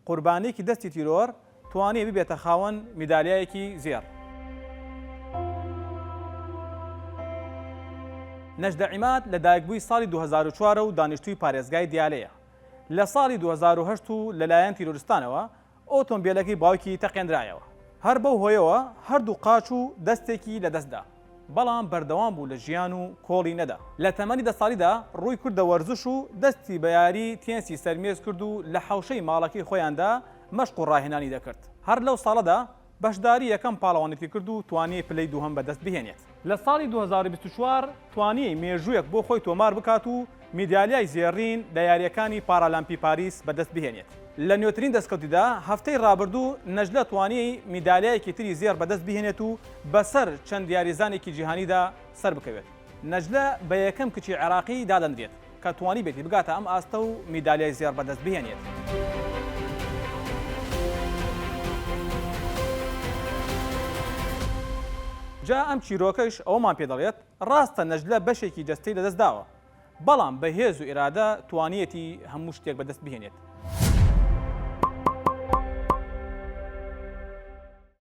قوربانییەکی دەستی تیرۆر توانی ببێتە خاوەن میدالیایەکی زێڕ. نەجلە عیماد لە دایکبووی ساڵی 2004 و دانیشتووی پارێزگای دیالەیە. لە ساڵی 2008 و لەلایەن تیرۆرستانەوە ئۆتۆمبێلەکەی باوکی تەقێنرایەوە. هەر بەو هۆیەوە هەردوو قاچ و دەستێکی لەدەستدا، بەڵام بەردەوام بوو لە ژیان و کۆڵی نەدا. لە تەمەنی دە ساڵیدا ڕووی کردە وەرزش و دەستی بە یاری تێنسی سەرمێز کرد و لە حەوشەی ماڵەکەی خۆیاندا مەشق و ڕاهێنانی دەکرد. هەر لەو ساڵەدا بەشداری یەکەم پاڵەوانێتی کرد و توانی پلەی دووهەم بەدەست بهێنێت. لە ساڵی 2024 توانی مێژوویەک بۆ خۆی تۆمار بکات و میدالیای زێڕین لە یارییەکانی پارالەمپی پاریس بەدەست بهێنێت. لە نوێترین دەستکەوتیدا هەفتەی رابردوو نەجلە توانی میدالیایەکی تری زێڕ بەدەست بهێنێت و بەسەر چەند یاریزانێکی جیهانیدا سەربکەوێت. نەجلە بە یەکەم کچی عێراقی دادەنرێت کە توانیبێتی بگاتە ئەم ئاستە و میدالیای زێڕ بەدەست بهێنێت. جا ئەم چیرۆکەش ئەوەمان پێ دەڵێت ڕاستە نەجلە بەشێکی جەستەی لەدەست داوە، بەڵام بە هێز و ئیرادە توانیەتی هەموو شتێک بەدەست بهێنێت.